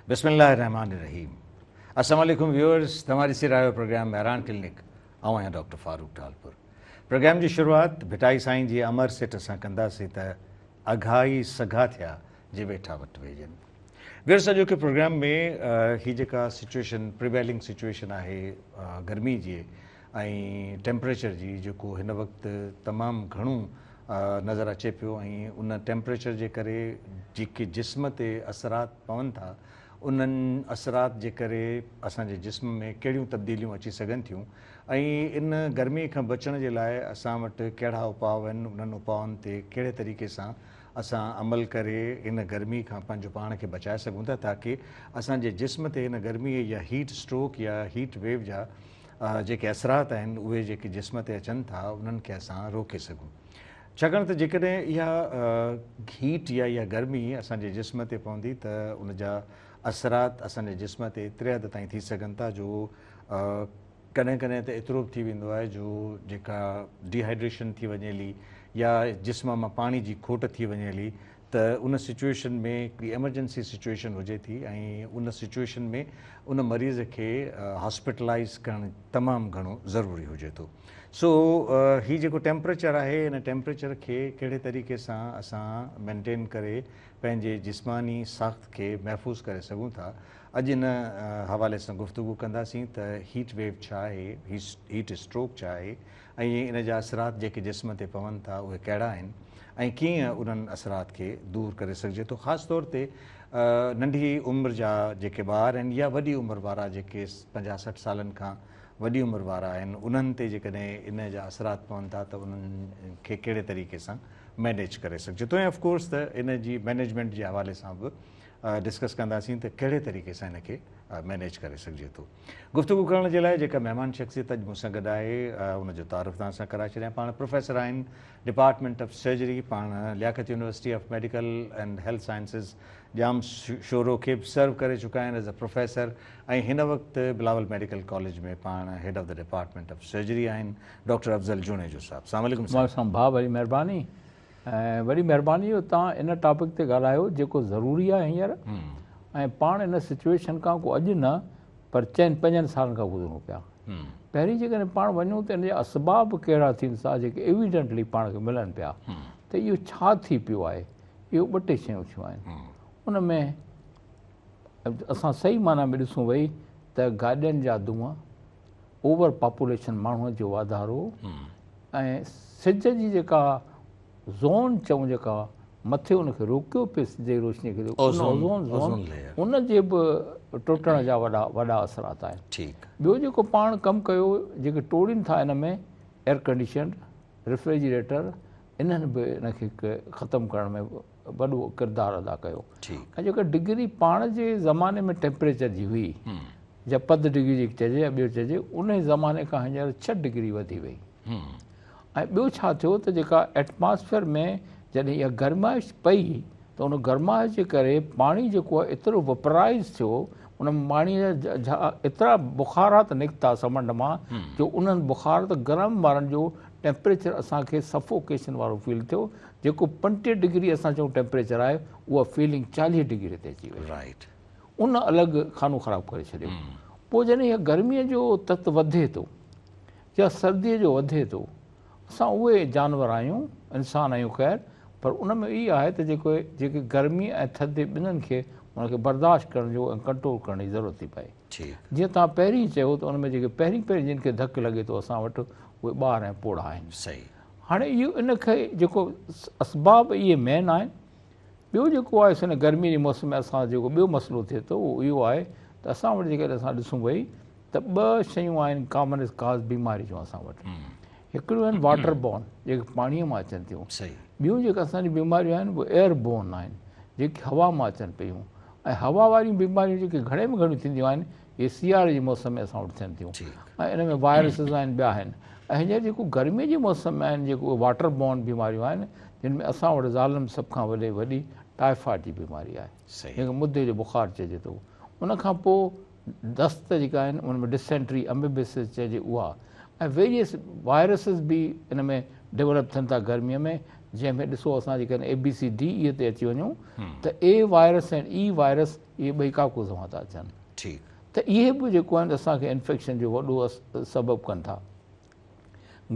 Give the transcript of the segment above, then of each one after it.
بسم الله الرحمٰن الرحيم السلام عليڪم ويورز توهان ڏسي رهيا آهيو پروگرام مهراڻ ڪلينڪ. آئون آهيان ڊاڪٽر فاروق ٽالپر. پروگرام جي شروعات ڀٽائي سائين جي امر سٽ سان ڪنداسين ته اگها ئي سگها ٿيا جي ويٺا وٽ ويڄن. ويورز اڄوڪي پروگرام ۾ هي جيڪا سچويشن پريويلنگ سچويشن آهي گرمي جي ۽ ٽيمپريچر جي جيڪو هن وقت تمام گهڻو نظر اچي پيو ۽ ان ٽيمپريچر جي ڪري جيڪي جسم تي اثرات پون ٿا انهن اثرات جي ڪري اسان جي جسم ۾ ڪهڙيون تبديليون اچي سگهن ٿيون ۽ ان گرمي کان بچڻ جي لاء اسان وٽ ڪهڙا اپاء آهن انهن اپائن تي ڪهڙي طريقي سان اسان عمل ڪري ان گرمي کان پنهنجو پاڻ کي بچائي سگهون ٿا تاڪه اسان جي جسم تي ان گرمي يا هيٽ اسٽروڪ يا هيٽ ويو جا جيڪي اثرات آهن اهي جيڪي جسم تي اچن ٿا انهن کي اسان روڪي سگهون ڇاڪاڻ ته جيڪڏهن اها هيٽ يا اها گرمي اسان جي جسم تي پوندي ته ان جا اثرات اسان جي جسم تي ايتري حد تائين ٿي سگهن ٿا جو ڪڏهن ڪڏهن ته ايترو به ٿي ويندو آهي جو جيڪا ڊيهائيڊريشن ٿي وڃي هلي يا جسم مان پاڻي جي کوٽ ٿي وڃي هلي ته ان سچوئيشن ۾ هڪڙي ايمرجنسي سچوئيشن هجي ٿي ۽ ان سچوئيشن ۾ ان مريض کي هاسپيٽلائيز ڪرڻ تمام گهڻو ضروري هجي ٿو. سو هي جيڪو ٽيمپريچر آهي ان ٽيمپريچر کي ڪهڙي طريقي سان اسان مينٽين ڪري پنهنجي جسماني ساخت کي محفوظ ڪري سگهون ٿا اڄ ان حوالي سان گفتگو ڪنداسين ته هيٽ ويو ڇا آهي، هيٽ اسٽروڪ ڇا آهي ۽ ان جا اثرات جيڪي جسم تي پون ٿا اهي ڪهڙا آهن ۽ ڪيئن انهن اثرات کي دور ڪري سگهجي ٿو خاص طور تي ننڍي عمر جا جيڪي ٻار آهن يا وڏي عمر وارا جيڪي 50 60 سالن کان وڏي عمر وارا آهن انهن تي جيڪڏهن ان جا اثرات پون ٿا ته انهن کي ڪهڙي طريقي سان مينيج ڪري سگهجي ٿو ۽ آف ڪورس ته ان جي مينيجمينٽ جي حوالي سان به ڊسڪس ڪنداسين ته ڪهڙي طريقي سان ان کي مينيج ڪري سگهجي ٿو. گفتگو ڪرڻ جي لاء جيڪا مهمان شخصيت اڄ مون سان گڏ آهي ان جو تعارف توهان سان ڪرائي ڇڏيان. پاڻ پروفيسر آهن ڊپارٽمينٽ آف سرجري، پاڻ Liaquat university of medical and health sciences Jamshoro کي به سرو ڪري چڪا آهن ايز اي پروفيسر ۽ هن وقت بلاول ميڊيڪل ڪاليج ۾ پاڻ head of the department of surgery آهن ڊاڪٽر افضل جوڻيجو صاحب. السلام عليڪم صاحب. وعليڪم السلام ڀاء وڏي مهرباني. ۽ وڏي مهرباني جو توهان ان ٽاپڪ تي ڳالهايو جيڪو ضروري آهي هينئر ۽ پاڻ ان سچويشن کان ڪو اڄ نه پر چئن پنجن سالن کان گذرون پيا. پهرين جيڪڏهن پاڻ وڃون ته ان جا اسباب ڪهڙا ٿين ٿا جيڪي ايويڊنٽلي پاڻ کي ملن پيا ته اهو ڇا ٿي پيو آهي. اهو ٻه ٽي شيون ٿيون آهن. ان ۾ اسان صحيح معنيٰ ۾ ڏسون وئي ته گاڏين جا دونهان، اوور پاپوليشن ماڻهوء جو واڌارو ۽ سج جي جيڪا زون چئون جيڪا مٿي ان کي روڪيو پئي سج جي روشني کي اوزون زون ان جي به ٽوٽڻ جا وڏا وڏا اثرات آهن. ٻيو جيڪو پاڻ ڪم ڪيو جيڪي ٽوڙين ٿا ان ۾ ايئر ڪنڊيشنڊ ريفريجريٽر انهن به ان کي ختم ڪرڻ ۾ وڏو ڪردار ادا ڪيو. ۽ جيڪا ڊگري پاڻ جي زماني ۾ ٽيمپريچر جي هئي يا پد ڊگري جيڪي چئجي يا ٻيو چئجي ان زماني کان هينئر 6 ڊگري وڌي وئي. ۽ ٻيو ڇا ٿيو ته جيڪا ايٽماسفيئر ۾ جڏهن اها گرمائش پئي ته ان گرمائش جي ڪري پاڻي جيڪو آهي ايترو وپرائز ٿيو ان پاڻي جا ايترا بخارات نڪتا سمنڊ مان جو انهن بخارات گرم وارن جو ٽيمپريچر اسان کي سفوڪيشن وارو فيل ٿيو جيڪو 35 ڊگري اسان چئون ٽيمپريچر آهي اها فيلنگ 40 ڊگري تي اچي وئي. ان الڳ خانو خراب ڪري ڇڏيو. پوء جڏهن اها گرميء جو تت وڌي ٿو يا سرديء جو وڌي ٿو، اسان اهي جانور آهيون، انسان آهيون خير، پر ان ۾ اهي آهي ته جيڪو جيڪي گرمي ۽ ٿڌ ٻنهن کي ان کي برداشت ڪرڻ جو ۽ ڪنٽرول ڪرڻ جي ضرورت ٿي پئي. جيئن توهان پهرين چيو ته ان ۾ جيڪي پهرين پهرين جن کي ڌڪ لڳي ٿو اسان وٽ اهي ٻار ۽ پوڙها آهن. هاڻي اهو ان کي جيڪو اسباب اهي مين آهن. ٻيو جيڪو آهي سو گرمي جي موسم ۾ اسان جيڪو ٻيو مسئلو ٿئي ٿو اهو اهو آهي ته اسان وٽ جيڪڏهن اسان ڏسون وئي ته ٻه شيون آهن ڪامن ڪاز بيماري جون اسان وٽ. هڪڙيون آهن واٽر بورن جيڪي پاڻيء مان اچن ٿيون. ٻيون جيڪي اسان جون بيماريون آهن اهي ايئر بورن آهن جيڪي هوا مان اچن پيون ۽ هوا واريون بيماريون جيڪي گهڻي ۾ گهڻيون ٿينديون آهن اهي سياري جي موسم ۾ اسان وٽ ٿين ٿيون ۽ ان ۾ وائرسز آهن ٻيا آهن ۽ هينئر جيڪو گرمي جي موسم ۾ آهن جيڪو واٽر بورن بيماريون آهن جن ۾ اسان وٽ ظالم سڀ کان وڏي وڏي ٽائيفائيڊ جي بيماري آهي جنهن کي مدي جو بخار چئجي ٿو. ان کان پوء دست جيڪا آهن ان ۾ ڊسينٽري اميبيسس چئجي اها ۽ ويريس وائرسز به ان ۾ ڊولپ ٿين ٿا گرمي ۾ جنهن ۾ ڏسو اسان جيڪڏهن اي بي سي ڊي اي تي اچي وڃون ته اي وائرس ۽ اي وائرس اهي ٻئي ڪاڪوس مان ٿا اچن. ٺيڪ. ته اهي به جيڪو آهن اسان کي انفيڪشن جو وڏو سبب ڪن ٿا.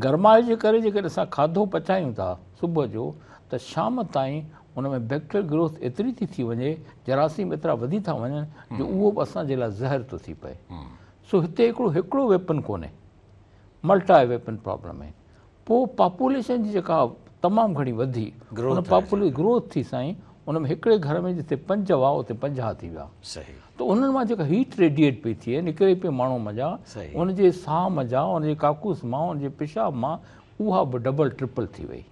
گرمائش جي ڪري جيڪڏهن اسان کاڌو پچايون ٿا صبح جو ته شام تائين ان ۾ بيڪٽيريل گروٿ ايتري ٿي ٿي وڃي، جراثيم ايترا وڌي ٿا وڃن جو اهو به اسان جي لاء زهر ٿو ٿي پئي. سو هتي هڪڙو هڪڙو ويپن ڪونهي، ملٽائي ويپن پرابلم آهن. پوء پاپوليشن جي جيڪا تمام گهڻي وڌي ان پاپولي گروٿ ٿي سائين ان ۾ هڪڙي گهر ۾ جتي 5 هئا اتي 50 ٿي ويا. ته انهن مان جيڪا هيٽ ريڊيئيٽ پئي ٿئي نڪري پئي ماڻهو منجهان ان جي ساهه منجهان ان جي ڪاڪوس مان ان جي پيشاب مان اها به ڊبل ٽرپل ٿي وئي.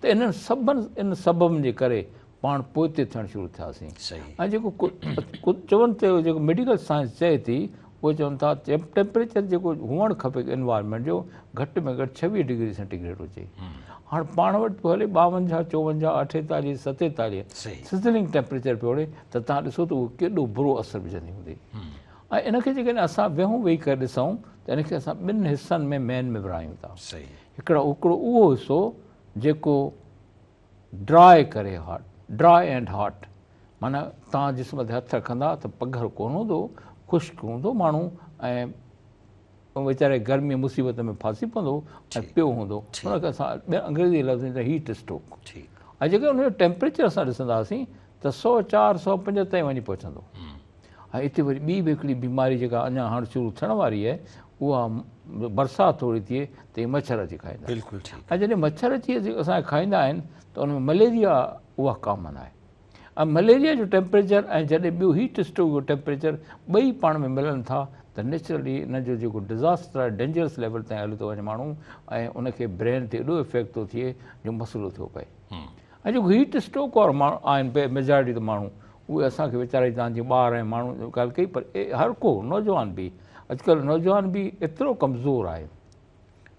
ته انهن سڀن ان سببن جي ڪري پاڻ پوئتي ٿيڻ شروع ٿياسين. ۽ جيڪو چون ته جيڪو ميڊيڪل سائنس چئي ٿي اهي چون ٿا ٽيمپريچر جيڪو هئڻ کپي انوائرمينٽ جو گهٽ ۾ گهٽ 26 ڊگري سينٽي گريڊ هجي. هاڻ پاڻ وٽ پيو هلي 52، 54، 48، 47 سزلنگ ٽيمپريچر پيو هلي ته توهان ڏسو ته اهو ڪيڏو برو اثر وجهندي هوندي. ۽ ان کي جيڪڏهن اسان ويهون ويهي ڪري ڏسون ته ان کي اسان ٻن حصن ۾ مين ۾ ورهايون ٿا. هڪڙو اهو حصو جيڪو ڊراء ڪري هاٽ، ڊراء اينڊ هاٽ، معنيٰ توهان جسم تي هٿ رکندا ته پگهر ڪونه هوندو، خشڪ هوندو ماڻهو ۽ ويچاري گرمي مصيبت ۾ ڦاسي پوندو ۽ پيو هوندو، ان کي اسان ٻين انگريزي لفظ ۾ هيٽ اسٽروڪ. ۽ جيڪڏهن ان جو ٽيمپريچر اسان ڏسنداسين ته 104، 105 تائين وڃي پهچندو. ۽ اتي وري ٻي به هڪڙي بيماري جيڪا اڃا هاڻ شروع ٿيڻ واري آهي اها برسات ٿوري ٿئي ته اهي مڇر اچي کائيندا. بلڪل ٺيڪ. ۽ جڏهن مڇر اچي اسان کي کائيندا آهن ته ان ۾ مليريا اها ڪامن آهي ۽ مليريا جو ٽيمپريچر ۽ جڏهن ٻيو هيٽ اسٽروڪ جو ٽيمپريچر ٻئي پاڻ ۾ ملن ٿا ته نيچرلي ان جو جيڪو ڊزاسٽر آهي ڊينجرس ليول تائين هليو ٿو وڃي ماڻهو ۽ ان کي برين تي ايڏو افيڪٽ ٿو ٿئي جو مسئلو ٿيو پئي. ۽ جيڪو هيٽ اسٽروڪ وارو ماڻهو آهن ميجارٽي ته ماڻهو اهي اسان کي ويچارا توهان جيئن ٻار ۽ ماڻهو ڳالهه ڪئي پر هر ڪو نوجوان به اڄڪلهه نوجوان به ايترو ڪمزور آهي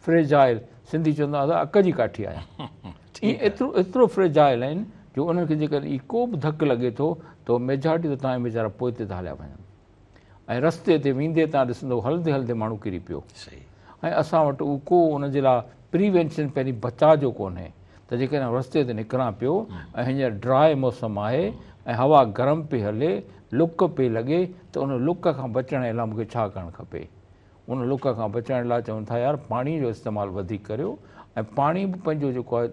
فريجائل سنڌي چوندا هئا اڪ جي ڪاٺي آهيان ائين ايترو ايترو فريجائل آهن جو انهن کي جيڪڏهن ڪو به ڌڪ لڳي ٿو ته ميجارٽي ته توهان ويچارا پوئتي ٿا هليا وڃن ۽ رستي تي ويندي توهان ڏسندو هلندي هلندي ماڻهو ڪري پيو. ۽ اسان وٽ اهو ڪو ان جي لاء پريوينشن پهرين بچاء جو ڪونهي ته جيڪڏهن رستي تي نڪران پيو ۽ هينئر ڊراء موسم آهي ۽ هوا گرم پئي هلي لڪ پئي لڳي ته ان لڪ کان بچڻ جي لاء مون کي ڇا ڪرڻ کپي. ان لڪ کان بچڻ لاء چون ٿا يار پاڻي جو استعمال وڌيڪ ڪريو ۽ پاڻي به پنهنجو جيڪو آهي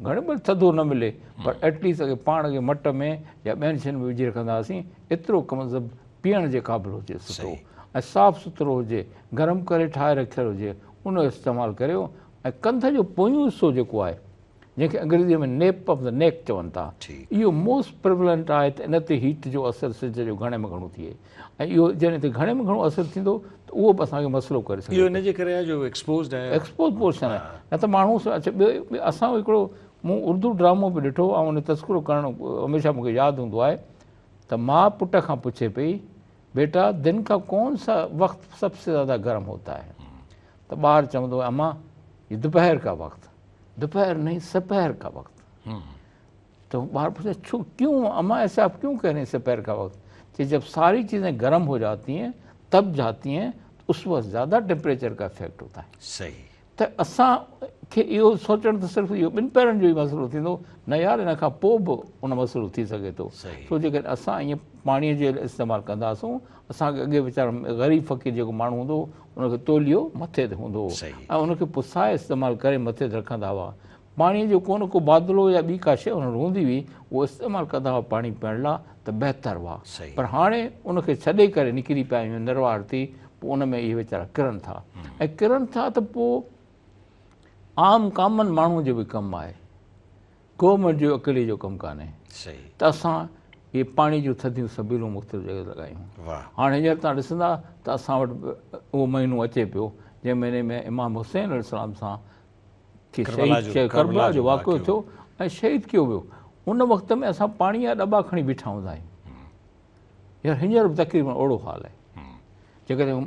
گهڻي ڀلي ٿڌو نه ملي پر ايٽليسٽ اڳي پاڻ کي مٽ ۾ يا ٻين شين ۾ وجهي رکندا هئاسين ايترو ڪم از ڪم پيئڻ جي قابل هجي سٺو ۽ صاف سٿرو هجي گرم ڪري ٺاهي رکيل هجي ان جو استعمال ڪريو ۽ ڪنڌ جو پويون حصو جيڪو آهي جنهن کي انگريزي ۾ نيپ آف the نيڪ چون ٿا اهو موسٽ پريولنٽ آهي ته ان تي هيٽ جو اثر سج جو گهڻي ۾ گهڻو ٿئي ۽ اهو جڏهن هتي گهڻي ۾ گهڻو اثر ٿيندو ته اهو به اسان کي مسئلو ڪري سگهي اهو ان جي ڪري آهي جو ايڪسپوزڊ آهي ايڪسپوز پورشن آهي نه ته ماڻهو اڇا ٻيو اسان هڪڙو مون اردو ڊرامو به ڏٺو ۽ ان تذڪرو ڪرڻ هميشه مون کي ياد هوندو آهي ته ماء پٽ کان پڇي پئي بيٽا دن کا ڪون سا وقت سب سي زياده گرم هوتا هي ته ٻار چوندو اما یہ دوپهر کا وقت دوپهر نہیں سپهر کا وقت تو ٻار پوڇا ڇو کيون اما ايسا آپ کيون کهه رهي ہیں سپهر کا وقت چي جب ساري چيزين گرم هو جاتي هين تب جاتي هين اس وقت زياده ٽيمپريچر کا افيڪٽ هوتا هي. صحيح. ته اسان کي اهو سوچڻ ته صرف اهو ٻن پهرن جو ئي مسئلو ٿيندو نه يار ان کان پوء به ان مسئلو ٿي سگهي ٿو سو جيڪڏهن اسان ائين پاڻي جو استعمال ڪنداسون اسان کي اڳي ويچارا غريب فقير جيڪو ماڻهو هوندو هو ان کي توليو مٿي تي هوندو هو ۽ ان کي پسائي استعمال ڪري مٿي تي رکندا هئا پاڻيء جو ڪو نه ڪو بادلو يا ٻي ڪا شيء انهن وٽ هوندي هئي، اهو استعمال ڪندا هئا پاڻي پيئڻ لا ته بهتر هئا. پر هاڻي ان کي ڇڏي ڪري نڪري پيا آهيون نروار ٿي، پوء ان ۾ اهي ويچارا ڪرن ٿا ۽ ڪرن ٿا ته پوء عام ڪامن ماڻهوء جو به ڪم آهي، گورنمينٽ جو اڪيلي جو ڪم ڪانهي ته اسان اهي پاڻي جون ٿڌيون سبيلون مختلف جڳهه تي لڳايون. هاڻي هينئر توهان ڏسندا ته اسان وٽ اهو مهينو اچي پيو، جنهن مهيني ۾ امام حسين عليه السلام سان کي شهيد ڪيو ڪربلا جو واقعو ٿيو ۽ شهيد ڪيو ويو ان وقت ۾ اسان پاڻي جا ڏٻا کڻي بيٺا هوندا آهيون يار هينئر به تقريبن اهڙو حال آهي جيڪڏهن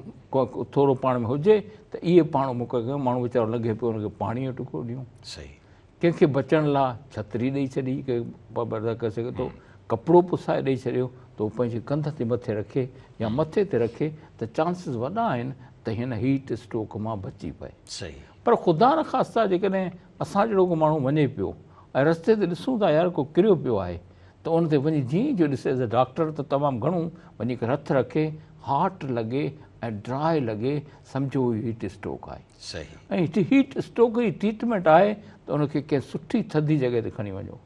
ٿورو پاڻ ۾ هجي ته اهي پاڻ مقرر ڪيون ماڻهو ويچارو لنگهي پيو ان کي پاڻي جو ٽڪرو ڏيون صحيح ڪنهن کي بچڻ لاء ڇتري ڏئي ڇڏي ڪنهن ڪري سگهي ٿو ڪپڙو پسائي ڏئي ڇڏيو ته هو پنهنجي ڪنڌ تي مٿي رکي يا مٿي تي رکي ته چانسز وڏا آهن ته هن هيٽ اسٽروڪ مان بچي پئي صحيح پر خدا نخواسته جيڪڏهن اسان جهڙو ڪو ماڻهو وڃي پيو ۽ رستي تي ڏسون ٿا يار ڪو ڪريو پيو آهي ته ان تي وڃي جيئن ئي جو ڏسي ايز اي ڊاڪٽر ته تمام گهڻو وڃي ڪري هٿ رکي هاٽ لڳي ۽ ڊراء لڳي سمجهو اهو هيٽ اسٽروڪ آهي. صحيح. ۽ هيٽ اسٽروڪ جي ٽريٽمينٽ آهي ته ان کي ڪنهن سٺي ٿڌي جڳهه تي کڻي وڃو.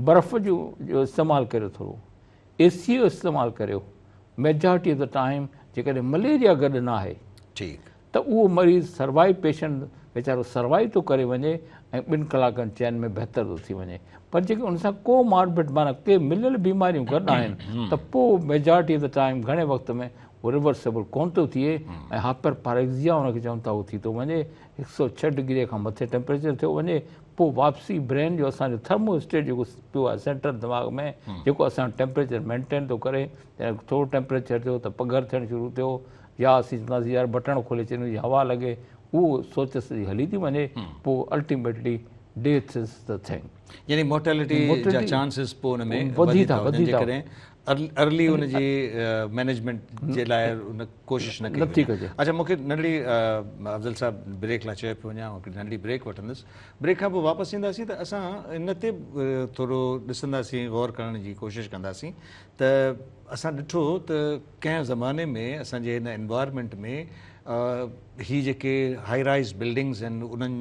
برف جو جو استعمال ڪريو ٿورو اي سي جو استعمال ڪريو ميجارٽي آف the time جيڪڏهن مليريا گڏ نه آهي ٺيڪ ته اهو مريض سروائيو پيشنٽ ويچارو سروائيو ٿو ڪري وڃي ۽ ٻن ڪلاڪن چئن ۾ بهتر ٿو ٿي وڃي پر جيڪي ان سان ڪو ماربڊ معنيٰ ڪي مليل بيماريون گڏ آهن ته پوء ميجارٽي آف the time گهڻي وقت ۾ اهو ريورسيبل ڪونه ٿو ٿئي ۽ هائپر پاريگزيا ان کي چون ٿا اهو ٿي ٿو وڃي هڪ سو ڇهه ڊگري کان مٿي ٽيمپريچر ٿيو وڃي پوء واپسي برين جو اسان جو ٿرمو اسٽيٽ جيڪو پيو آهي سينٽر دماغ ۾ جيڪو اسان جو ٽيمپريچر مينٽين ٿو ڪري جڏهن ٿورو ٽيمپريچر ٿيو ته پگهر ٿيڻ شروع ٿيو يا اسين چونداسين يار بٽڻ کولي ڇڏيون جيئن هوا لڳي اهو سوچ سڄي هلي ٿي وڃي پوء ultimately death is the thing. يعني مورٽيلٽي جا چانسز پوء ان ۾ وڌي ٿا وڃن جيڪڏهن ارلي ان جي مينيجمينٽ جي لاء ان ڪوشش نه ڪئي وڃي. اڇا مون کي ننڍڙي افضل صاحب بريڪ لاء چيو پيو وڃي آئون هڪڙي ننڍڙي بريڪ وٺندس بريڪ کان پوء واپس اينداسين ته اسان ان تي ٿورو ڏسنداسين غور ڪرڻ جي ڪوشش ڪنداسين ته اسان ڏٺو ته ڪنهن زماني ۾ اسان جي هن انوائرمينٽ ۾ هي جيڪي هائي رائز بلڊنگز آهن انهن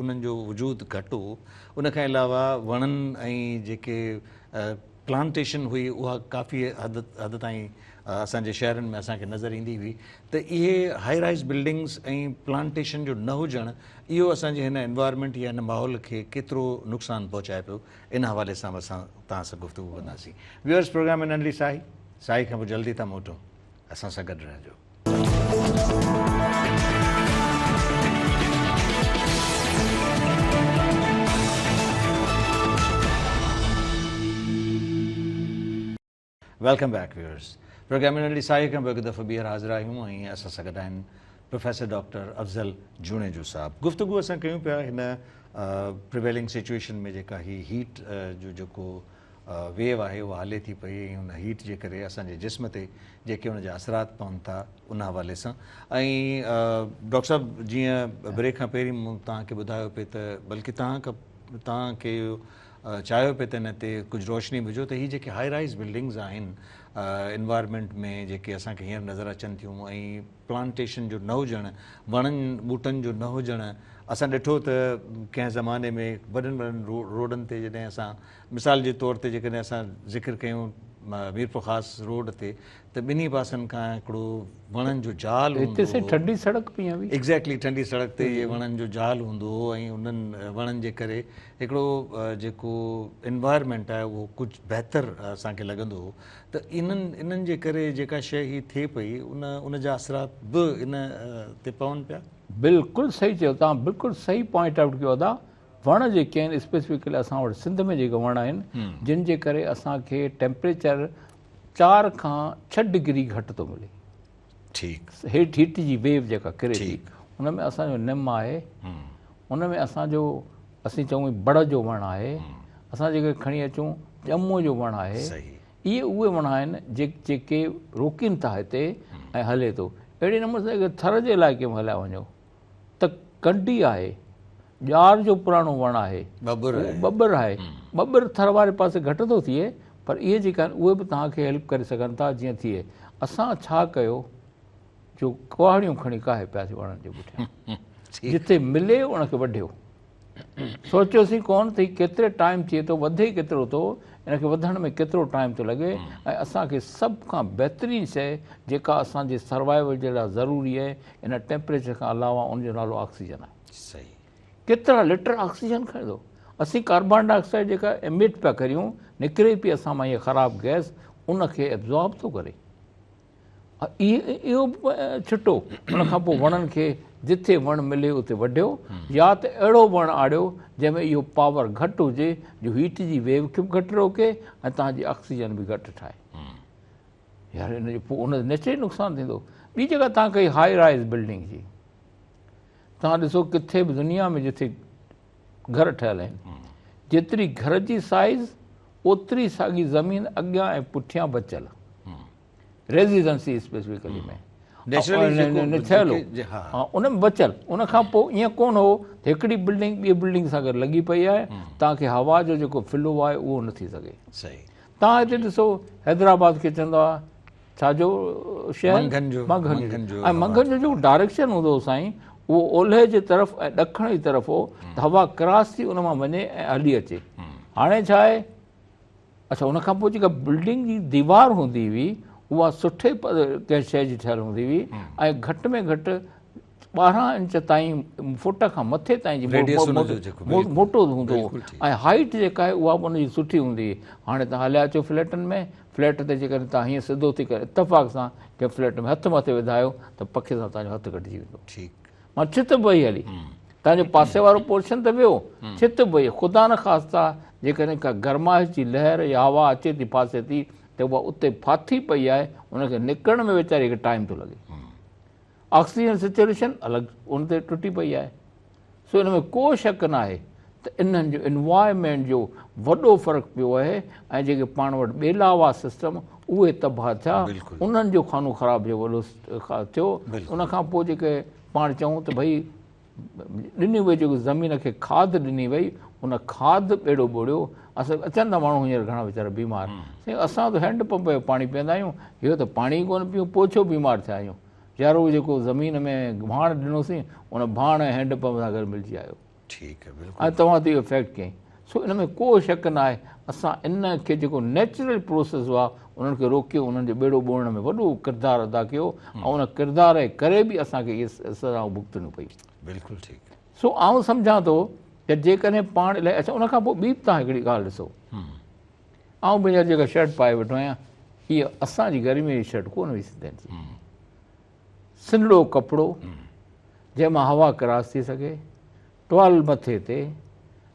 انهن جو وجود گهٽ هو ان کان علاوه وڻن ۽ جيڪي پلانٽيشن هئي اها ڪافي حد حد تائين اسان جي شهرن ۾ اسان کي نظر ايندي هئي ته اهي هائي رائز بلڊنگز ۽ پلانٽيشن جو نه هجڻ اهو اسان جي هن انوائرمينٽ يا هن ماحول کي ڪيترو نقصان پهچائي پيو ان حوالي سان به اسان توهان سان گفتگو ڪنداسين. ويورز پروگرام ۾ ننڍڙي ساهي، ساهي کان پوء جلدي ٿا موٽون اسان سان گڏ رهجو. Welcome back viewers programme ۾ ننڍڙي ساهي کان پوء هڪ دفعو ٻيهر حاضر آهيون ۽ اسان سان گڏ آهن پروفيسر ڊاڪٽر افضل جوڻيجو صاحب. گفتگو اسان ڪيون پيا هن پريويلنگ سچويشن ۾ جيڪا هي هيٽ جو جيڪو ويو آهي اها هلي ٿي پئي ۽ ان هيٽ جي ڪري اسان جي جسم تي جيڪي ان جا اثرات پون ٿا ان حوالي سان ۽ ڊاڪٽر صاحب جيئن بريڪ کان پهرين مون توهان کي ٻڌايو پئي ته بلڪه توهان کان توهان کي چاهيو پئي ته ان تي ڪجهه روشني وجهو ته هي جيڪي هائي رائز بلڊنگز آهن انوائرمينٽ ۾ جيڪي اسان کي هينئر نظر اچن ٿيون ۽ پلانٽيشن جو نه هجڻ، وڻن ٻوٽن جو نه هجڻ، اسان ڏٺو ته ڪنهن زماني ۾ وڏن وڏن روڊن تي جڏهن اسان مثال جي طور تي جيڪڏهن اسان ذڪر ڪيون ميرپورخاص روڊ تي ته ٻنهي پاسن کان هڪڙو وڻن جو جال هوندو هتي سائين ٺنڊي سڙڪ پئي هئي. ايگزيڪٽلي ٺنڊي سڙڪ تي اهي وڻن جو جال هوندو هو ۽ انهن وڻن جي ڪري هڪڙو جيڪو انوائرمينٽ آهي اهو ڪجهه بهتر اسان کي لڳندو هو ته انهن انهن جي ڪري جيڪا شيء هي ٿئي پئي ان ان جا اثرات به ان تي پون پيا. بلڪل صحيح چيو توهان بلڪل صحيح پوائنٽ آئوٽ ڪيو ادا وڻ جيڪي آهن اسپيسفڪلي اسان وٽ سنڌ ۾ جيڪي وڻ آهن جن جي ڪري اسان کي ٽيمپريچر 4 کان 6 ڊگري گهٽ ٿو ملي. ٺيڪ. هيٺ هيٽ جي ويو جيڪا ڪري ٿي ان ۾ اسان جو نم آهي ان ۾ اسان جو اسين چئون بڙ جو وڻ آهي اسان جيڪي کڻي اچون ڄمون جو وڻ آهي اهي اهي وڻ آهن جيڪي روڪين ٿا هتي ۽ هلي ٿو اهڙي نموني سان اگر ٿر جي علائقي ۾ هليا وڃو ته ڪنڊي آهي ڄار جو پراڻو وڻ آهي ٻٻر آهي ٻٻر ٿر واري پاسي گهٽ ٿو ٿئي پر اهي جيڪي آهن اهي به توهان کي هيلپ ڪري سگهن ٿا جيئن ٿئي اسان ڇا ڪيو جو ڪهاڙيون کڻي ڪاهي پياسين وڻن جي پٺيان جتي ملي ان کي وڍيو سوچيوسين ڪون ته هي ڪيتري ٽائيم ٿئي ٿو وڌي ڪيترو ٿو ان کي وڌڻ ۾ ڪيترو ٽائيم ٿو لڳي ۽ اسان کي سڀ کان بهترين شيء جيڪا اسان جي سروائيول جي لاء ضروري آهي ان ٽيمپريچر کان علاوه ان جو نالو آڪسيجن آهي. صحيح. ڪيترا لٽر آڪسيجن کڻي ٿو. اسين ڪاربان ڊاء آڪسائيڊ جيڪا ايمٽ پيا ڪريون نڪري پئي اسان مان اها خراب گئس ان کي ابزارب ٿو ڪري. اهو ڇٽو ان کان پوء وڻن کي جٿي وڻ ملي اتي وڍيو يا ته اهڙو وڻ آڙيو جنهن ۾ اهو پاور گهٽ هجي جو هيٽ جي ويو کي به گهٽ روڪي ۽ توهان جي آڪسيجن به گهٽ ٺاهي. يار ان جو پوء ان نيچرلي نقصان ٿيندو. ٻي جيڪا توهان ڪئي هائي رائز بلڊنگ جي توهان ڏسو ڪٿي به دنيا ۾ جٿي گهر ٺهيل آهن جيتري گهر جي سائز اوتري ساڳي زمين اڳيان ۽ پٺيان بچيل ريزيڊنسي اسپيسفڪلي ۾ نيچرلي ٺهيل هو ان ۾ بچيل. ان کان پوء ائين ڪونه هو ته هڪڙي بلڊنگ ٻي بلڊنگ سان گڏ لڳي پئي آهي، توهان کي هوا جو جيڪو فلو آهي اهو نه ٿي سگهي. توهان هتي ڏسو حيدرآباد کي چوندا هئا ڇا جو شهر؟ منگهن جو. ۽ منگهن جو جيڪو ڊائريڪشن هوندو هو سائين اهو اولهه جي طرف ۽ ڏکڻ جي طرف هو ته هوا ڪراس ٿي ان مان وڃي ۽ هلي اچي. هاڻي ڇا آهي؟ اڇا ان کان پوء جيڪا بلڊنگ جي ديوار هوندي هئي اها سٺي ڪنهن شيء جي ٺهيل هوندي هئي ۽ گهٽ ۾ گهٽ 12 انچ تائين فوٽ کان مٿي تائين جي موٽو هوندو هو ۽ هائيٽ جيڪا آهي اها به ان جي سٺي هوندي هئي. هاڻي توهان هليا اچو فليٽن ۾، فليٽ تي جيڪڏهن توهان هيئن سڌو ٿي ڪري اتفاق سان ڪنهن فليٽ ۾ هٿ مٿي وڌايو ته پکي سان توهان جو هٿ ڪٽجي ويندو. مان ڇت به وئي هلي، توهان جو پاسي وارو پورشن ته ويو، ڇت به وئي. خدا نخواسته جيڪڏهن ڪا گرمائش جي لهر يا هوا اچي ٿي ڦاسي ٿي ته اها اتي ڦاٿي پئي آهي، ان کي نڪرڻ ۾ ويچاري کي ٽائيم ٿو لڳي. آڪسيجن سيچوريشن الڳ ان تي ٽٽي پئي آهي. سو ان ۾ ڪو شڪ ناهي ته انهن جو انوائرمينٽ جو وڏو فرق پيو آهي ۽ جيڪي پاڻ وٽ ٻيلا هئا سسٽم اهي تباهه ٿيا، انهن جو خانو خراب جو وڏو ٿيو. ان کان پوء جيڪي پاڻ چئون ته ڀئي ڏني وئي جيڪو زمين کي کاڌ ڏني وئي ان کاڌ ٻيڙو ٻوڙيو. اسان اچن ٿا ماڻهو هينئر گهڻا ويچارا بيمار، سائين اسان ته هينڊ پمپ جو پاڻي پيئندا آهيون، اهو ته پاڻي ئي ڪونه پيئون پوء ڇو بيمار ٿيا آهيون؟ يار اهو جيڪو زمين ۾ ڀاڻ ڏنوسين ان ڀاڻ ۽ هينڊ پمپ سان گڏ ملجي آيو. ٺيڪ آهي بلڪل. ۽ توهان تي اهو افيڪٽ ڪيائين. سو ان ۾ ڪو شڪ نه آهي اسان ان کي جيڪو نيچرل پروسيس هئا انهن کي روڪيو، انهن جو ٻيڙو ٻوڙڻ ۾ وڏو ڪردار ادا ڪيو ۽ ان ڪردار جي ڪري به اسان کي اهي سزائون ڀڳتڻيون پيون. بلڪل ٺيڪ. سو آئون سمجهان ٿو ته جيڪڏهن پاڻ الائي اڇا ان کان پوء ٻي به توهان هڪڙي ڳالهه ڏسو، آئون به هينئر جيڪا شرٽ پائي ويٺو آهيان هيء اسان جي گرميء جي شرٽ ڪونه هئي سنڌين جي. سنهڙو ڪپڙو جنهن مان هوا ڪراس ٿي سگهي، ٽوال مٿي تي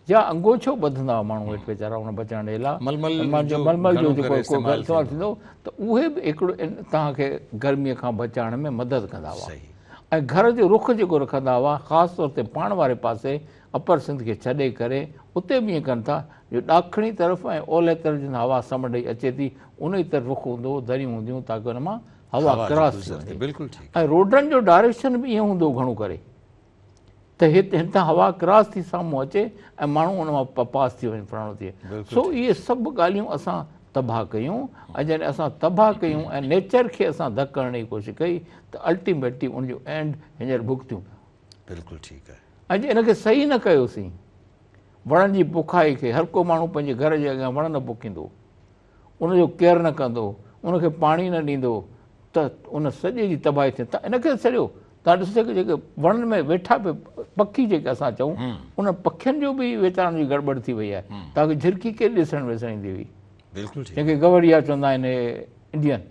يا انگوڇو ٻڌندا هئا ماڻهو هيٺ ويچارا ان بچائڻ جي لاء، ململ جو جيڪو استعمال ٿيندو ته اهي به هڪڙو توهان کي گرميء کان بچائڻ ۾ مدد ڪندا هئا. ۽ گهر جو رخ جيڪو رکندا هئا خاص طور تي پاڻ واري پاسي اپر سنڌ کي ڇڏي ڪري اتي به ائين ڪن ٿا جو ڏاکڻي طرف ۽ اولهه طرف جن هوا سمنڊ جي اچي ٿي انهي طرف رخ هوندو هو، دريون هونديون تاڪه ان مان هوا ڪراس ٿي وڃي ۽ روڊن جو ڊائريڪشن به ائين هوندو هو گهڻو ڪري ته هت هتان هوا ڪراس ٿي سامهون اچي ۽ ماڻهو ان مان پاس ٿي وڃي فلاڻو ٿئي. سو اهي سڀ ڳالهيون اسان تباهه ڪيون ۽ جڏهن اسان تباهه ڪيون ۽ نيچر کي اسان ڌڪ هڻڻ جي ڪوشش ڪئي ته الٽيميٽلي ان جو اينڊ هينئر ڀڳتيون پيا. بلڪل ٺيڪ آهي. ۽ جي ان کي صحيح نه ڪيوسين، وڻن جي پوکائي کي هر ڪو ماڻهو پنهنجي گهر جي اڳيان وڻ نه پوکيندو، ان جو ڪيئر نه ڪندو، ان کي پاڻي نه ڏيندو ته ان سڄي جي تباهي ٿيندي. تان ان کي ڇڏيو، تان ڏسو ته جيڪي وڻن ۾ ويٺا پي پکي جيڪي اسان چئون ان پکين جو به ويچارن جي گڙٻڙ ٿي وئي آهي. تان کي جهرڪي ڪير ڏسڻ وسڻ ايندي هئي؟ بلڪل ٺيڪ. جنهن کي گوريا چوندا آهن انڊين،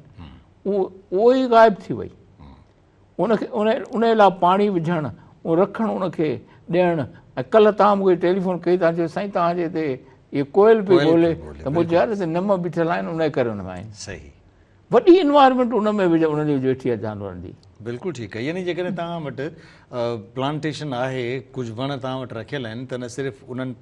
اهو ئي غائب ٿي وئي. ان کي ان لاء پاڻي وجهڻ، اهو رکڻ، ان کي ڏيڻ. ۽ ڪلهه توهان مون کي ٽيليفون ڪئي، توهان چيو سائين توهان جي هتي اهي ڪوئل پئي ٻولي، ته مون چيو يار هتي نم بيٺل آهن ان ڪري ان ۾ آهن. صحيح. وڏي انوائرمينٽ ان ۾ به انهن جي ويٺي آهي جانورن جي. بلڪل ٺيڪ آهي، يعني جيڪڏهن توهان وٽ پلانٽيشن آهي، ڪجهه وڻ توهان وٽ رکيل آهن ته نه صرف انهن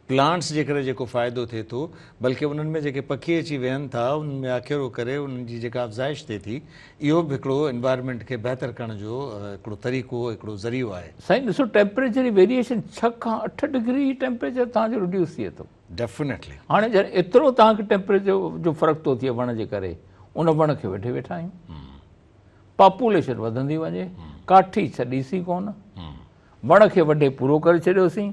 پلانٽس جي ڪري جيڪو فائدو ٿئي ٿو بلڪه انهن ۾ جيڪي پکي اچي ويهن ٿا انهن ۾ آکيرو ڪري انهن جي جيڪا افزائش ٿئي ٿي اهو به هڪڙو انوائرمينٽ کي بهتر ڪرڻ جو هڪڙو طريقو هڪڙو ذريعو آهي. سائين ڏسو ٽيمپريچر جي ويريئيشن 6 کان 8 ڊگري ٽيمپريچر توهان جو ريڊيوس ٿئي ٿو. ڊيفنيٽلي. هاڻي جڏهن ايترو توهان کي ٽيمپريچر جو فرق ٿو ٿئي وڻ جي ڪري ان وڻ کي وڍي ويٺا آهيون، پاپوليشن وڌندي وڃي، ڪاٺي ڇڏيسين ڪونه، وڻ کي وڍي پورو ڪري ڇڏيوسين،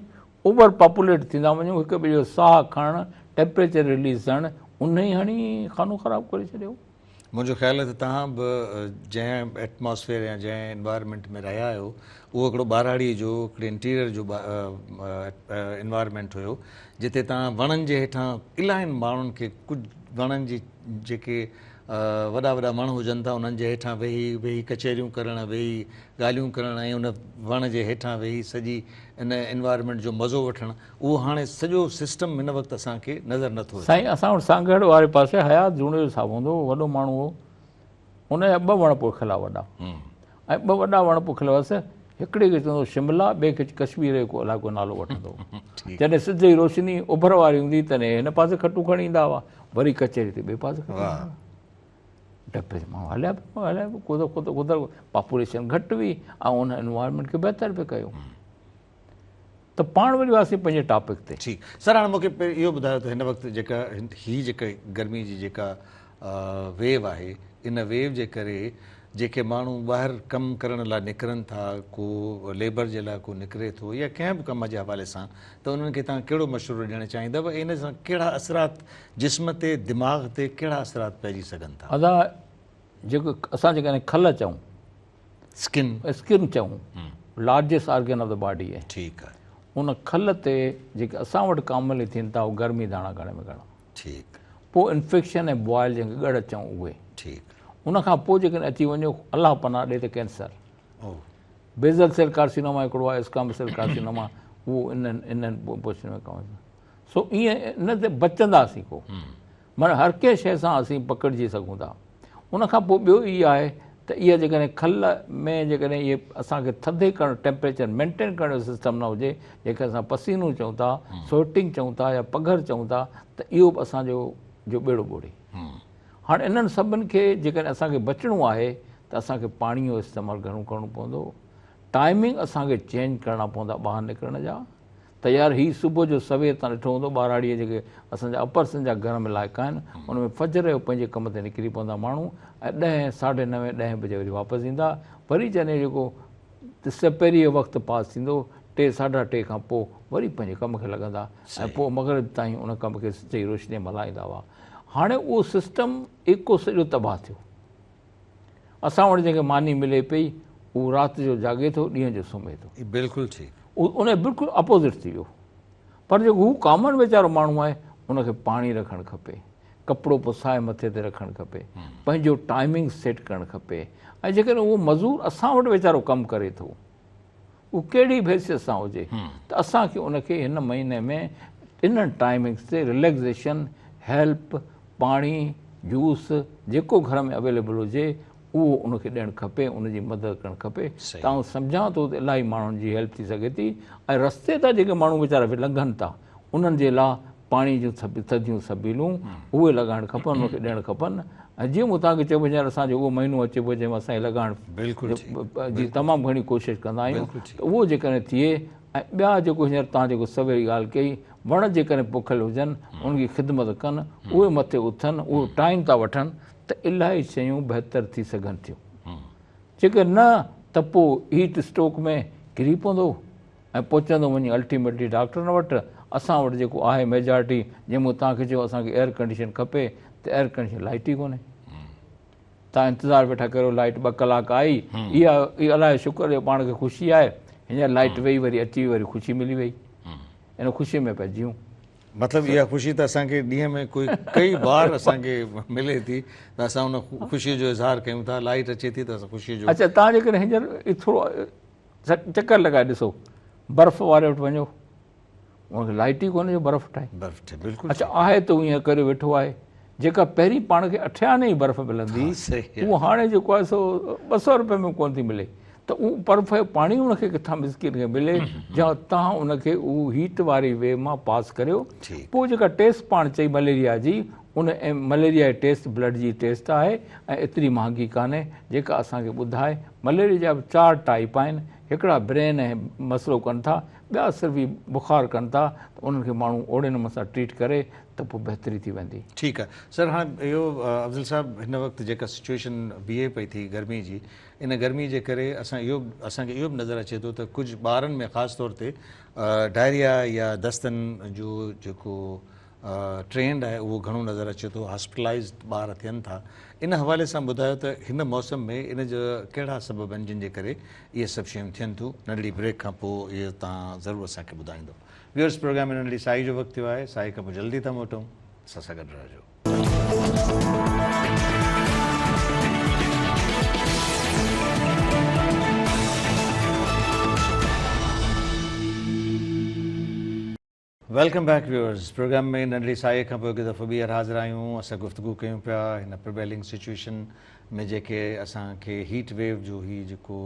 اوور پاپوليٽ ٿيندا وڃون، هڪ ٻئي جو ساهه کڻڻ، ٽيمپريچر رليز ٿيڻ، انهي هڻي خانو خراب ڪري ڇڏيو. منهنجو خيال آهي ته توهان به جنهن ايٽماسفيئر يا جنهن انوائرمينٽ ۾ رهيا آهيو اهو هڪڙو ٻهراڙيء جو هڪڙي انٽيريئر جو انوائرمينٽ هيو جتي توهان وڻن جي هيٺان الاهين ماڻهن کي ڪجهه وڻن جي جيڪي وڏا وڏا وڻ هجن ٿا انهن جي هيٺان ويهي ويهي ڪچهريون ڪرڻ ويهي ڳالهيون ڪرڻ ۽ ان وڻ جي هيٺان ويهي سڄي ان انوائرمينٽ جو مزو وٺڻ اهو هاڻي سڄو سسٽم هن وقت اسان کي نظر نٿو اچي. سائين اسان وٽ سانگهڙ واري پاسي حيات جوڻيجو صاحب هوندو هو، وڏو ماڻهو هو، ان جا ٻه وڻ پوکيل هئا وڏا ۽ ٻه وڏا وڻ پوکيل هئس، هڪڙي کي چوندو هو شملا، ٻئي کي ڪشمير جو ڪو علائقو نالو وٺندو هو. جڏهن سج جي روشني اڀر واري هوندي تڏهن هن پاسي کٽون کڻي ايندا هئا، وري ڪچهري تي ٻئي پاسي کٽون کڻي ايندا هئا. ٽيمپريچر ماڻهو هليا به هليا به خود خود خود پاپوليشن گهٽ هئي ۽ ان انوائرمينٽ کي بهتر به ڪيو ته پاڻ وري وياسين پنهنجي ٽاپڪ تي. ٺيڪ سر هاڻي مونکي اهو ٻڌايو ته هن وقت جيڪا هي جيڪا گرمي جي جيڪا ويو آهي ان ويو جي ڪري جيڪي ماڻهو ٻاهر ڪم ڪرڻ لاء نڪرن ٿا ڪو ليبر جي لاء ڪو نڪري ٿو يا ڪنهن به ڪم جي حوالي سان ته انهن کي توهان ڪهڙو مشورو ڏيڻ چاهيندؤ ۽ ان سان ڪهڙا اثرات جسم تي دماغ تي ڪهڙا اثرات پئجي سگهن ٿا؟ ادا جيڪو اسان جيڪڏهن کل چئون اسڪن اسڪن چئون largest organ of the body آهي ٺيڪ آهي ان کل تي جيڪي اسان وٽ ڪامنلي ٿين ٿا اهي گرمي داڻا گهڻي ۾ گهڻا ٺيڪ پوء انفيڪشن ۽ بوائل جنهن کي ڳڙ چئون اهي ٺيڪ ان کان پوء جيڪڏهن اچي وڃو الله پناهه ڏي ته ڪينسر بيزل سيل ڪارسينوما هڪڙو آهي اسڪامس سيل ڪارسينوما اهو انهن انهن پوزيشن ۾ ڪم سو ائين ان تي بچنداسين ڪو معنيٰ هر ڪنهن شيء سان اسين پڪڙجي سگهون ٿا. ان کان پوء ٻيو اهو آهي ته اها جيڪڏهن کل ۾ جيڪڏهن اهي اسان کي ٿڌي ڪرڻ ٽيمپريچر مينٽين ڪرڻ جو سسٽم نه هجي جنهن کي اسان پسينو چئون ٿا سوئٽنگ چئون ٿا يا پگهر چئون ٿا ته اهو به اسان جو جو ٻيڙو ٻوڙي. هاڻ انهن سڀن کي جيڪڏهن اسان کي بچڻو آهي ته اسان کي پاڻي جو استعمال گهڻو ڪرڻو پوندو ٽائمنگ اسان کي چينج ڪرڻا پوندا ٻاهر نڪرڻ جا. ته يار هي صبح جو سوير تان ڏٺو هوندو ٻهراڙيء جيڪي اسان جا اپر سنڌ جا گرم علائقا آهن ان ۾ فجر جو پنهنجي ڪم تي نڪري پوندا ماڻهو ۽ ڏهين ساڍي نوين ڏهين بجي وري واپس ايندا وري جڏهن جيڪو سپهريء جو وقت پاس ٿيندو ٽي ساڍا ٽي کان پوء وري پنهنجي ڪم کي لڳندا ۽ پوء مغرب تائين ان ڪم کي سج جي روشنيء ۾ هلائيندا هئا هاڻي اهو سسٽم ايڪو سڄو تباهه ٿيو. اسان وٽ جنهن کي ماني ملي پئي اهو رات جو جاڳي ٿو ڏينهن جو سمهي ٿو. بلڪل ٺيڪ. ان جو بلڪل اپوزٽ ٿي ويو. پر جيڪو هو ڪامن ويچارو ماڻهو آهي ان کي پاڻي رکڻ کپي، ڪپڙو پسائي مٿي تي رکڻ کپي، پنهنجو ٽائمنگ سيٽ ڪرڻ کپي ۽ جيڪڏهن اهو مزور اسان وٽ ويچارو ڪم ڪري ٿو اهو ڪهڙي به حيثيت سان هجي ته اسان کي ان کي هن مهيني ۾ انهن ٽائمنگس تي رليڪزيشن، هيلپ، پاڻي، جوس جيڪو گهر ۾ اويليبل هجي اهو ان کي ڏيڻ کپي ان جي مدد ڪرڻ کپي ته آئون سمجهان ٿو ته الاهي ماڻهن جي هيلپ ٿي سگهي ٿي ۽ رستي تان جيڪي ماڻهو ويچارا لنگهن ٿا انهن جي لا پاڻي جون ٿڌيون سبيلون اهي لڳائڻ کپن انهن کي ڏيڻ کپن ۽ جيئن مون توهان کي چيو هينئر اسان جو اهو مهينو اچي پيو جنهن ۾ اسان هي لڳائڻ جي تمام گهڻي ڪوشش ڪندا آهيون ته اهو جيڪڏهن ٿئي ۽ ٻيا جيڪو هينئر توهان جيڪو سوير ڳالهه ڪئي وڻ جيڪڏهن پوکيل هجن انهن کي خدمت ڪن اهي مٿي اٿن اهي ٽائيم ٿا وٺن ته الاهي شيون بهتر ٿي سگهن ٿيون جيڪڏهن نه ته پوء هيٽ اسٽروڪ ۾ ڪري پوندو ۽ پهچندو وڃي الٽيميٽلي ڊاڪٽرن وٽ، اسان وٽ جيڪو آهي ميجارٽي جنهن مون توهان کي چيو اسان کي ايئر ڪنڊيشن کپي ته ايئر ڪنڊيشن لائٽ ئي ڪونهي توهان انتظار ويٺا ڪريو لائٽ ٻه ڪلاڪ آئي اها الله جو شڪر جو پاڻ کي خوشي آهي هينئر لائٽ وئي وري اچي وئي وري خوشي ملي وئي ان خوشي ۾ پيا جيون. مطلب اها خوشي ته اسان کي ڏينهن ۾ ڪوئي ڪئي بار اسان کي ملي ٿي ته اسان ان خوشي جو اظهار ڪيون ٿا لائٽ اچي ٿي ته اسان خوشي جو اچها توهان جيڪڏهن هينئر ٿورو چڪر لڳائي ڏسو برف واري وٽ وڃو ان کي لائٽ ئي ڪونهي جو برف ٺاهي برف ٺاهي بلڪل اچها آهي ته ائين ڪري ويٺو آهي جيڪا پهرين پاڻ کي اٺياني ئي برف ملندي اهو هاڻي جيڪو آهي سو 200 روپئي ۾ ڪونه ٿي ملي ته اهو برف جو پاڻي ان کي ڪٿان مسڪين کي ملي جا تان ان کي اهو هيٽ واري وي مان پاس ڪريو پوء جيڪا ٽيسٽ پاڻ چئي مليريا جي ان مليريا جي ٽيسٽ بلڊ جي ٽيسٽ آهي ۽ ايتري مهانگي ڪانهي جيڪا اسان کي ٻڌائي مليريا جا به چار ٽائيپ آهن هڪڙا برين ۽ مسئلو ڪن ٿا ٻيا صرف هي بخار ڪن ٿا ته انهن کي ماڻهو اوڙي نموني سان ٽريٽ ڪري ته پوء بهتري ٿي ويندي. ٺيڪ آهي سر هاڻي اهو افضل صاحب هن وقت جيڪا سچوئيشن بيهي پئي ٿي گرمي جي ان گرمي جي ڪري اسان اهو اسان کي اهو به نظر اچي ٿو ته ڪجهه ٻارن ۾ خاص طور تي ڊائريا يا دستن جو جيڪو ٽرينڊ آهي اهو گهڻو نظر اچي ٿو هاسپيٽلائيزڊ ٻار ٿين ٿا ان حوالي سان ٻڌايو ته هن موسم ۾ ان جا ڪهڙا سبب آهن جن جي ڪري اهي سڀ شيون ٿين ٿيون ننڍڙي بريڪ کان پوء اهو توهان ضرور اسان کي ٻڌائيندو ويورس پروگرام ۾ ننڍڙي سائي جو وقت ٿيو آهي سائي کان پوء جلدي ٿا موٽون اسان سان گڏ رهجو. Welcome back viewers programme ۾ ننڍڙي ساهي کان پوء هڪ دفعو ٻيهر حاضر آهيون اسان گفتگو ڪيون پيا هن پريويلنگ سچويشن ۾ جيڪي اسان کي هيٽ ويو جو هي جيڪو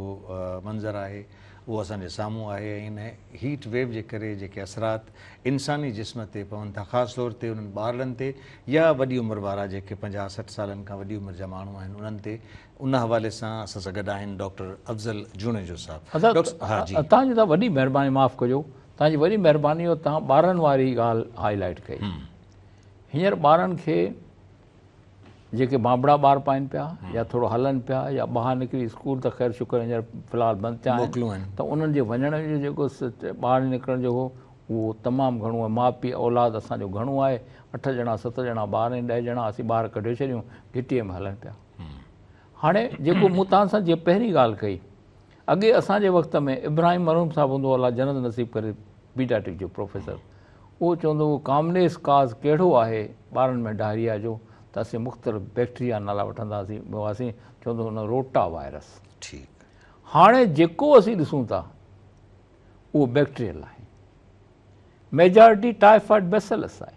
منظر آهي اهو اسان جي سامهون آهي ۽ ان هيٽ ويو جي ڪري جيڪي اثرات انساني جسم تي پون ٿا خاص طور تي انهن ٻارڙن تي يا وڏي عمر وارا جيڪي 50 60 سالن کان وڏي عمر جا ماڻهو آهن انهن تي ان حوالي سان اسان سان گڏ آهن ڊاڪٽر افضل جوڻيجو صاحب. ادا توهان جي ته وڏي مهرباني معاف ڪجو توهان جي وڏي مهرباني جو توهان ٻارن واري ڳالهه هائي لائيٽ ڪئي. هينئر ٻارن کي جيڪي بانبڙا ٻار پائن پيا يا ٿورو هلن پيا يا ٻاهر نڪري اسڪول ته خير شڪر هينئر في الحال بند ٿيا آهن ته انهن جي وڃڻ جو جيڪو ٻاهر نڪرڻ جو هو اهو تمام گهڻو آهي. ماء پيء اولاد اسان جو گهڻو آهي 8 ڄڻا 7 ڄڻا ٻار آهن 10 ڄڻا اسين ٻاهر ڪڍيو ڇڏيون گهٽيء ۾ هلن پيا. هاڻي جيڪو مون توهان سان جيئن پهرين ڳالهه ڪئي اڳي اسان جي وقت ۾ ابراهيم مرحوم صاحب هوندو هو الله جنت نصيب ڪري پيڊياٽرڪ جو پروفيسر اهو چوندو هو ڪامنيس ڪاز ڪهڙو آهي ٻارن ۾ ڊائريا جو ته اسين مختلف بيڪٽريا نالا وٺندا هئاسين چوندو هو نه روٽا وائرس. ٺيڪ. هاڻي جيڪو اسين ڏسون ٿا اهو بيڪٽريل آهي ميجارٽي ٽائيفائيڊ بيسلس آهي.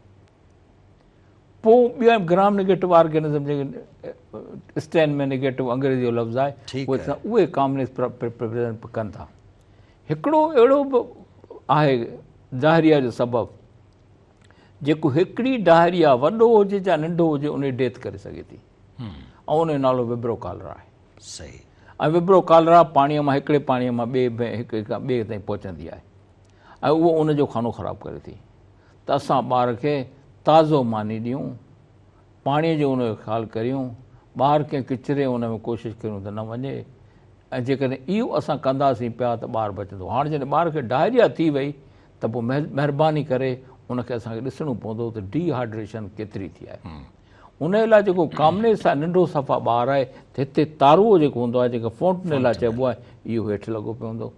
پوء ٻيا گرام نيگيٽو آرگينزم جيڪي اسٽين ۾ نيگيٽو انگريزي جو لفظ آهي اهي ڪامنيس پريزنٽ ڪن ٿا. هڪڙو اهڙو به آهي ڊائريا جو سبب جيڪو هڪڙي ڊائريا وڏو هجي يا ننڍو هجي ان جي ڊيٿ ڪري سگهي ٿي ۽ ان جو نالو وبرو ڪالرا آهي. صحيح. ۽ وبرو ڪالرا پاڻيء مان هڪڙي پاڻيء مان ٻئي هڪ کان ٻئي تائين پهچندي آهي ۽ اهو ان جو کانو خراب ڪري ٿي. ته اسان ٻار کي تازو ماني ڏيون، پاڻيء جو ان جو خيال ڪريون، ٻاهر ڪنهن ڪچري ان ۾ ڪوشش ڪريون ته نه وڃي ۽ جيڪڏهن اهو اسان ڪنداسين پيا ته ٻار بچندو. هاڻ جڏهن ٻار کي ڊائريا ٿي وئي ته پوء مهرباني ڪري ان کي اسان کي ڏسڻو پوندو ته ڊي هائيڊريشن ڪيتري ٿي آهي. ان لاء جيڪو ڪامنيس آهي ننڍو صفا ٻار آهي ته هتي تارو جيڪو هوندو آهي جيڪو فونٽنيلا چئبو آهي اهو هيٺ لڳو پيو هوندو.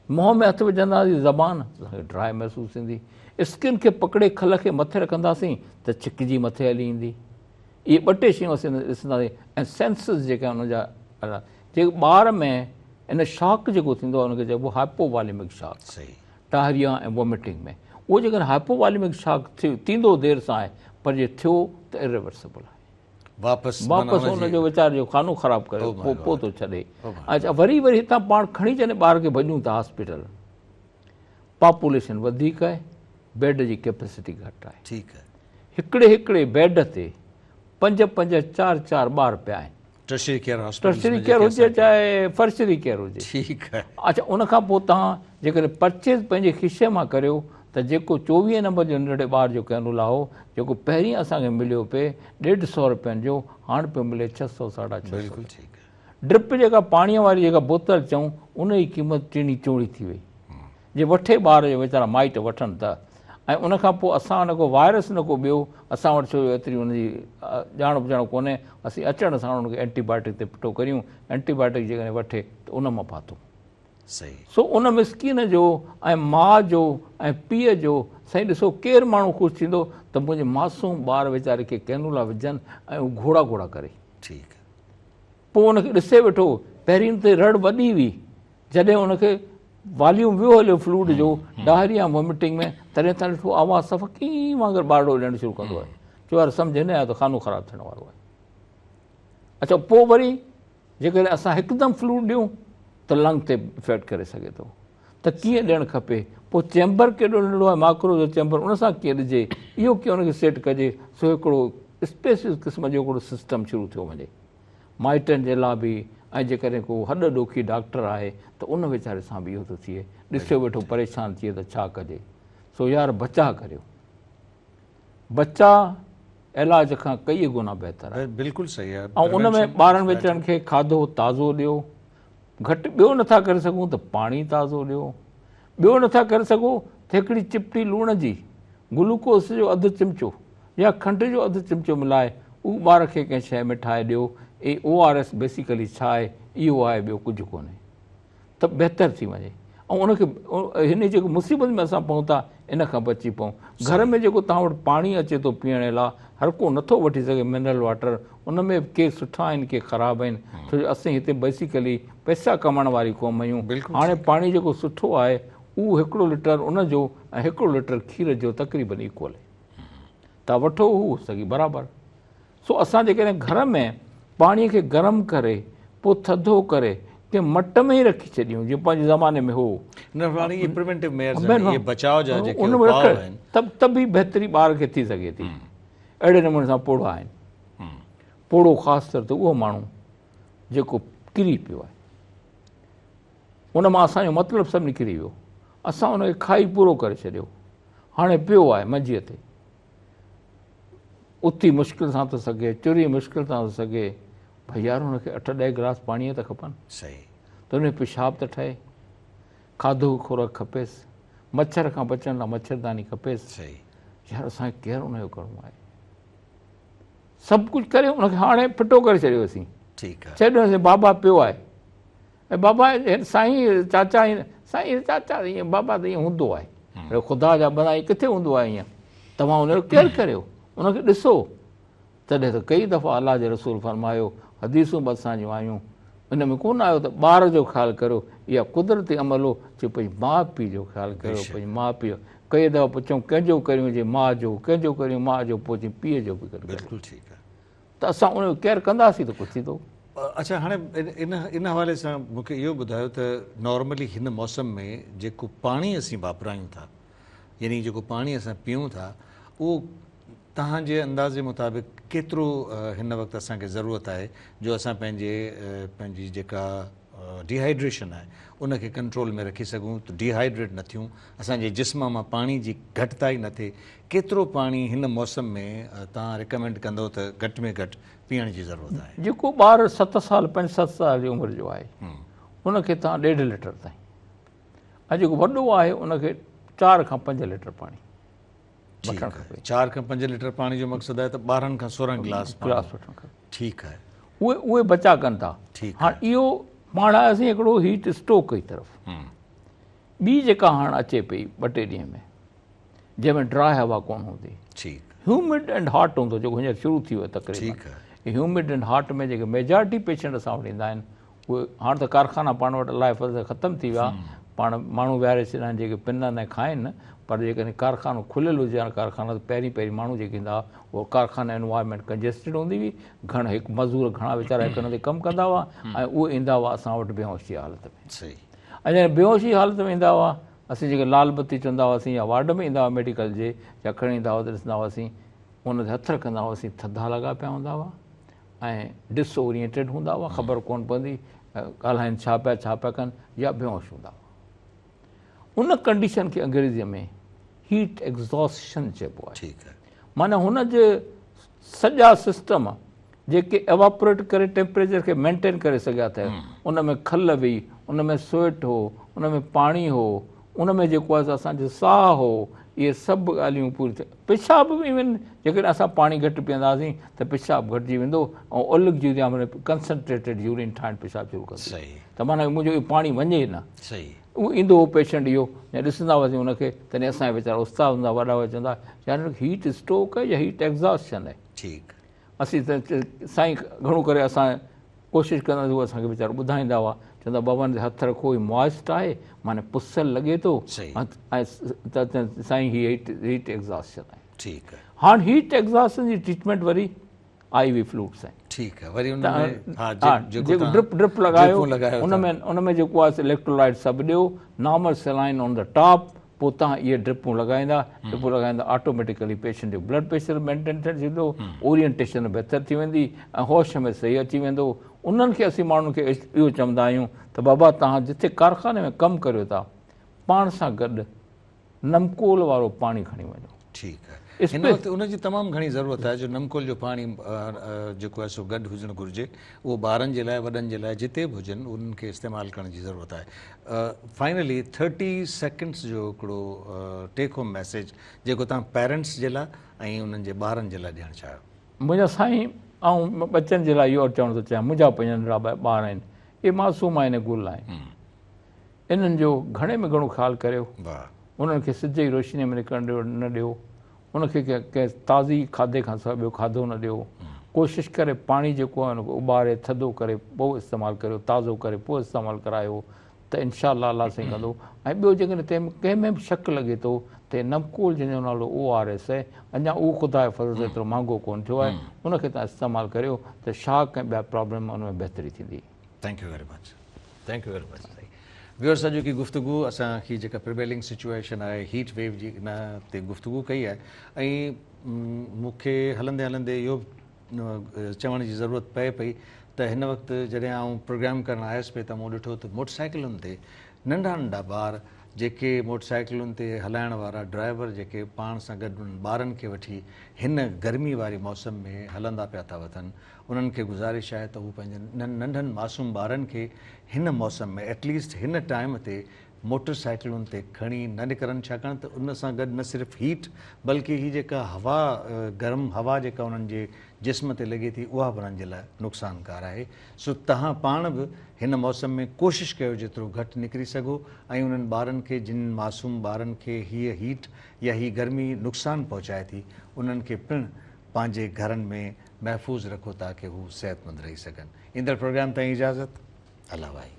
منهن ۾ هٿ وجهنداسين زبان اسان کي ڊرائي محسوس ٿيندي. اسڪن کي پڪڙي کل کي مٿي رکنداسين ته ڇڪجي مٿي هلي ايندي. اهي ٻه ٽي شيون اسين ڏسنداسين ۽ سينسز جيڪا آهن ان جا جيڪي ٻار ۾ ان شاڪ جيڪو ٿيندو آهي ان کي چئبو هائپو واليمڪ شاڪ. ڊائريا ۽ وومٽنگ ۾ اهو جيڪڏهن هائپو واليمڪ شاڪ ٿيندو دير سان آهي پر جي ٿيو ته اريورسبل آهي. واپس واپس ان جو ويچاري جو خانو خراب ڪري پوء ٿو ڇڏي. اڇا وري وري هتان پاڻ کڻي جڏهن ٻار کي ڀڄون ٿا هاسپيٽل پاپوليشن وڌيڪ آهي بيڊ جي ڪيپيسٽي گهٽ آهي. ٺيڪ آهي. هڪڙي هڪڙي بيڊ تي 5 5 4 4 ٻار پيا آهن. Tertiary care hospitals ۾ tertiary care هجي چاهي فرشري ڪيئر هجي. ٺيڪ آهي. اڇا ان کان پوء توهان جيڪڏهن پرچيز پنهنجي کيسي مان ڪريو ته جيڪو 24 نمبر جو ننڍڙي ٻار جو ڪينولا هو جيڪو پهرين اسان کي مليو پئي 150 رپين جو هاڻ پيو ملي 600 650. بلڪل ٺيڪ آهي. ڊرپ جيڪا پاڻيء واري جيڪا بوتل چئون ان جي قيمت ٽيڻي چوڻي ٿي وئي. جي وٺي ٻار جو ويچارا مائٽ وٺن ته ۽ ان کان پوء اسان نه ڪو وائرس نه ڪو ٻيو اسان وٽ ڇو جو ايتري ان جي ڄاڻ پڄاڻ ڪونهي اسين اچڻ ساڻ ان کي اينٽي بائيوٽڪ تي پٽو ڪريون اينٽي بائيوٽڪ جيڪڏهن وٺي ته ان مان ڦاٿو. سو ان مسڪين جو ۽ ماء جو ۽ پيء جو سائين ڏسو ڪير ماڻهو خوش ٿيندو ته منهنجي معصوم ٻار ويچاري کي ڪينولا وجهن ۽ هو گهوڙا گهوڙا ڪري. ٺيڪ. پوء ان کي ڏسي ويٺو پهرين ته رڙ وڏي هئي جڏهن ان کي واليوم ويو هليو فلوئڊ جو ڊائريا وومٽنگ ۾ تڏهن تان ڏٺو آواز صفا ڪين وانگر ٻارڙو ڏيڻ شروع ڪندو آهي چيو يار سمجهه نه آيو ته خانو خراب ٿيڻ وارو آهي. اڇا پوء وري جيڪڏهن اسان هڪدم فلوئڊ ڏيون ته لنگ تي افيڪٽ ڪري سگهي ٿو ته ڪيئن ڏيڻ کپي پوء چيمبر ڪيڏو ننڍڙو آهي ماڪرو جو چيمبر ان سان ڪيئن ڏجي اهو ڪيئن ان کي سيٽ ڪجي سو هڪڙو اسپيسيس قسم جو هڪڙو سسٽم شروع ٿيو وڃي مائٽن جي لاء به ۽ جيڪڏهن ڪو هڏ ڏوکي ڊاڪٽر آهي ته ان ويچاري سان به اهو ٿو ٿئي ڏسيو ويٺو پريشان ٿئي ته ڇا ڪجي سو يار بچاء ڪريو بچاء علاج کان ڪئي گنا بهتر آهي. بلڪل صحيح آهي. ۽ ان ۾ ٻارن ويچارن کي کاڌو تازو ڏيو گهٽ ٻيو نٿا ڪري سگهون ته پاڻي تازو ڏيو ٻيو نٿا ڪري سگهو ته هڪڙي چپٽي لوڻ جي گلوڪوز جو اڌ چمچو يا کنڊ جو اڌ چمچو ملائي اهو ٻار کي ڪنهن شيء ۾ ٺاهي ڏيو. اي او آر ايس بيسيڪلي ڇا آهي؟ اهو آهي ٻيو ڪجهه ڪونهي ته بهتر ٿي وڃي ۽ ان کي هن جيڪو مصيبت ۾ اسان پئون ٿا ان کان بچي پئون. گهر ۾ جيڪو توهان وٽ پاڻي اچي ٿو پيئڻ لاء هر ڪو نٿو وٺي سگهي منرل واٽر ان ۾ به ڪي سٺا آهن ڪي خراب آهن ڇو جو اسين هتي بيسيڪلي پئسا ڪمائڻ واري قوم آهيون. هاڻي پاڻي جيڪو سٺو آهي اهو هڪڙو لٽر ان جو ۽ هڪڙو لٽر کير جو تقريبن ايڪول آهي. تان وٺو هو سڳي برابر. سو اسان جيڪڏهن گهر ۾ پاڻي کي گرم ڪري پوء ٿڌو ڪري ڪنهن مٽ ۾ ئي رکي ڇڏيون جيئن پنهنجي زماني ۾ هو. نه هاڻي اهي پريونٽو ميئرز آهن، اهي بچاء جا جيڪي اپاء آهن. ته به بهتري ٻار کي ٿي سگهي ٿي. اهڙي نموني سان پوڙها آهن. پوڙهو خاص طور تي اهو ماڻهو جيڪو ڪري پيو آهي. ان مان اسان جو مطلب سڀ نڪري ويو. اسان ان کي کائي پورو ڪري ڇڏيو. هاڻي پيو آهي منجيء تي. اٿي مشڪل سان ٿو سگهي، چري مشڪل سان ٿو سگهي. ڀئي يار هن کي 8 10 گلاس پاڻيء ته کپن. صحيح. ته ان ۾ پيشاب ته ٺهي. کاڌو خوراڪ کپيس. مڇر کان بچڻ لاء مڇرداني کپيس. صحيح. يار اسان کي ڪيئر ان جو ڪرڻو آهي. سڀ ڪجهه ڪري ان کي هاڻي ڦٽو ڪري ڇڏيو اسين. ٺيڪ آهي. ڇڏيوسين بابا پيو آهي. ۽ بابا سائين چاچا سائين چاچا ائين بابا ته ائين هوندو آهي. خدا جا بندا ائين ڪٿي هوندو آهي ائين. توهان ان جو ڪيئر ڪريو، ان کي ڏسو. تڏهن ته ڪئي دفعا الله جي رسول فرمايو، حديثون به اسان جون آيون، ان ۾ ڪونه آيو ته ٻار جو خيال ڪريو، اها قدرتي عمل هو چې پنهنجي ماء پيء جو خيال ڪريو، پنهنجي ماء پيء ڪئي دفعا پڇون ڪنهن جو ڪريون جي ماء جو، ڪنهن جو ڪريون ماء جو، پوء چي پيء جو به گڏ ڪريو. بلڪل ٺيڪ آهي. ته اسان ان جو ڪيئر ڪنداسين ته ڪجهه ٿيندو. اڇا هاڻي ان ان حوالي سان مون کي اهو ٻڌايو ته نارملي هن موسم ۾ جيڪو پاڻي اسين واپرايون ٿا يعني جيڪو پاڻي اسان پيئون ٿا اهو توهان جي اندازي مطابق ڪيترو هن وقت اسان کي ضرورت آهي جو اسان پنهنجي پنهنجي جيڪا ڊيهائيڊريشن آهي ان کي ڪنٽرول ۾ رکي سگهون ته ڊيهائيڊريٽ نه ٿيون اسان جي جسم مان پاڻي جي گهٽتائي نه ٿئي ڪيترو پاڻي هن موسم ۾ توهان ريڪمينڊ ڪندو ته گهٽ ۾ گهٽ پيئڻ جي ضرورت آهي؟ جيڪو ٻار 7 سال 5 7 سال جي عمر جو آهي ان کي توهان 1.5 ليٽر تائين ۽ جيڪو وڏو آهي ان کي 4 کان 5 ليٽر پاڻي وٺڻ کپي. 4 کان 5 ليٽر پاڻي جو مقصد آهي ته 12 کان 16 گلاس پاڻي وٺڻ کپي. ٺيڪ آهي. اهي اهي بچا ڪن ٿا. ٺيڪ هاڻ اهو پاڻ آياسين هڪڙو هيٽ اسٽروڪ جي طرف. ٻي جيڪا هاڻ اچي پئي 2 ٽي ڏينهن ۾ جنهن ۾ ڊراء هوا ڪونه هوندي. ٺيڪ. هيومڊ اينڊ هاٽ هوندو جيڪو هينئر شروع ٿي ويو تقريبن. ٺيڪ آهي. هيومڊ اينڊ هاٽ ۾ جيڪي ميجارٽي پيشنٽ اسان وٽ ايندا آهن اهي هاڻ ته ڪارخانا پاڻ وٽ الله جي فضل سان ختم ٿي ويا، پاڻ ماڻهو ويهاري ڇڏيا آهن جيڪي پنن ۽ کائن، پر جيڪڏهن ڪارخانو کليل هجي ها ڪارخانا ته پهرين پهرين ماڻهو جيڪي ايندا هئا اهو ڪارخانه انوائرمينٽ ڪنجسٽيڊ هوندي هئي، گهڻ هڪ مزور گهڻا ويچارا هڪ هنڌ تي ڪم ڪندا هئا ۽ اهي ايندا هئا اسان وٽ بيهوشي حالت ۾. ۽ جڏهن بيهوشي حالت ۾ ايندا هئا اسين جيڪي لال بتي چوندا هئاسين يا وارڊ ۾ ايندا هئا ميڊيڪل جي يا کڻي ايندا هئا ته ڏسندا هئاسين ان تي هٿ رکندا هئاسين ٿڌا لڳا پيا هوندا هئا. ۽ ڊس اورينٽيڊ هوندا هئا، خبر ڪونه پوندي ڳالهائين ڇا پيا ڇا پيا ڪن يا بيهوش هوندا هئا. ان ڪنڊيشن کي انگريزيء ۾ هيٽ ايگزاسشن چئبو آهي. معنيٰ هن جي سڄا سسٽم جيڪي ايواپوريٽ ڪري ٽيمپريچر کي مينٽين ڪري سگهيا ٿي، ان ۾ کل هئي، ان ۾ سوئيٽ هو، ان ۾ پاڻي هو، ان ۾ جيڪو آهي سو اسان جو ساهه هو، اهي سڀ ڳالهيون پوريون ٿيون. پيشاب به ايون جيڪڏهن اسان پاڻي گهٽ پيئنداسين ته پيشاب گهٽجي ويندو ۽ الڳ جي معنيٰ ڪنسنٽريٽيڊ يورين ٺاهڻ پيشاب شروع ڪندي ته معنيٰ منهنجو اهو پاڻي وڃي نه. اهو ايندو هو پيشنٽ اهو يا ڏسندا هئاسين ان کي تڏهن اسان جا ويچارا استاد هوندا وڏا هئا چوندا يار هن کي هيٽ اسٽروڪ آهي يا هيٽ ايگزاسشن آهي. اسين ته سائين گهڻو ڪري اسان ڪوشش ڪنداسين هو اسان کي ويچارا ٻڌائيندا هئا چوندا بابا هن تي هٿ رکو هي موائسٽ آهي معنيٰ پسل لڳي ٿو ۽ سائين هي هيٽ ايگزاسشن آهي. ٺيڪ آهي. هاڻ هيٽ ايگزاسشن جي ٽريٽمينٽ وري آئي وي فلوئڊس آهن. ٺيڪ آهي وري ان ۾ ها جيڪو ڊرپ ڊرپ لڳايو ان ۾ ان ۾ جيڪو آهي اليڪٽرولائٽ سڀ ڏيو normal saline on the top پوء توهان اهي ڊرپون لڳائيندا، ڊرپون لڳائيندا آٽوميٽيڪلي پيشنٽ جو بلڊ پريشر مينٽين ٿيڻ ٿيندو، اورينٽيشن بهتر ٿي ويندي ۽ هوش ۾ صحيح اچي ويندو. انهن کي اسين ماڻهن کي اهو چوندا آهيون ته بابا توهان جتي ڪارخاني ۾ ڪم ڪريو ٿا پاڻ سان گڏ نمڪول وارو پاڻي کڻي وڃو. ٺيڪ آهي. هن وقت ان جي تمام گهڻي ضرورت آهي جو نمڪول جو پاڻي جيڪو آهي سو گڏ هجڻ گهرجي اهو ٻارن جي لاء وڏن جي لاء جتي به هجن انهن کي استعمال ڪرڻ جي ضرورت آهي. فائنلي ٿرٽي سيڪنڊس جو هڪڙو ٽيڪ هوم ميسيج جيڪو توهان پيرنٽس جي لاء ۽ انهن جي ٻارن جي لاء ڏيڻ چاهيو. منهنجا سائين آئون ٻچن جي لاء اهو چوڻ ٿو چاهيان منهنجا پنهنجا ننڍڙا ٻار آهن اهي معصوم آهن ۽ گل آهن انهن جو گهڻي ۾ گهڻو خيال ڪريو انهن کي سج جي روشني ۾ نڪرڻ نه ڏيو ان کي ڪنهن تازي کاڌي کان سواء ٻيو کاڌو نه ڏيو. ڪوشش ڪري پاڻي جيڪو آهي ان کي اٻاري ٿڌو ڪري پوء استعمال ڪريو، تازو ڪري پوء استعمال ڪرايو ته انشاء الله الله سائين ڪندو. ۽ ٻيو جيڪڏهن تنهن ڪنهن ۾ به شڪ لڳي ٿو تي نمڪول جنهن جو نالو او آر ايس آهي اڃا اهو خدا جي فضل سان ايترو مهانگو ڪونه ٿيو آهي ان کي توهان استعمال ڪريو ته شاڪ ۽ ٻيا پرابلم ان ۾ بهتري ٿيندي. Thank you very much thank you very much سائين ويورس اڄوڪي گفتگو اسان هي جيڪا پريويلنگ سچوئيشن آهي هيٽ ويو جي ان تي گفتگو ڪئي آهي ۽ مون کي هلندي هلندي اهو چوڻ جي ضرورت پئي پئي ته هن وقت جڏهن آئون پروگرام ڪرڻ آيس پئي ته مون ڏٺو ته موٽر سائيڪلن تي ننڍا ننڍا ٻار جيڪي موٽر سائيڪلن تي هلائڻ وارا ڊرائيور جيڪي پاڻ سان گڏ انهن ٻارن کي وٺي هن گرمي واري موسم ۾ هلندا پيا ٿا وتن انهن کي گذارش آهي ته هو پنهنجن انهن ننڍن معصوم ٻارن کي هن موسم ۾ ايٽ ليسٽ هن ٽائيم تي موٽر سائيڪلن تي کڻي نه نڪرن ڇاڪاڻ ته ان سان گڏ نه صرف هيٽ بلڪه هي جيڪا هوا گرم هوا جيڪا انهن جي جسم تي لڳي ٿي اها به انهن جي لاء نقصانڪار آهي سو توهان پاڻ به هن موسم ۾ ڪوشش ڪيو جيترو گهٽ نڪري سگهو ۽ انهن ٻارن کي جن معصوم ٻارن کي هيء هيٽ يا هي گرمي نقصان پهچائي ٿي انهن کي پڻ پنهنجي گهرن ۾ محفوظ رکو تاڪه هو صحتمند رهي سگهن ايندڙ پروگرام تائين اجازت الله واهي.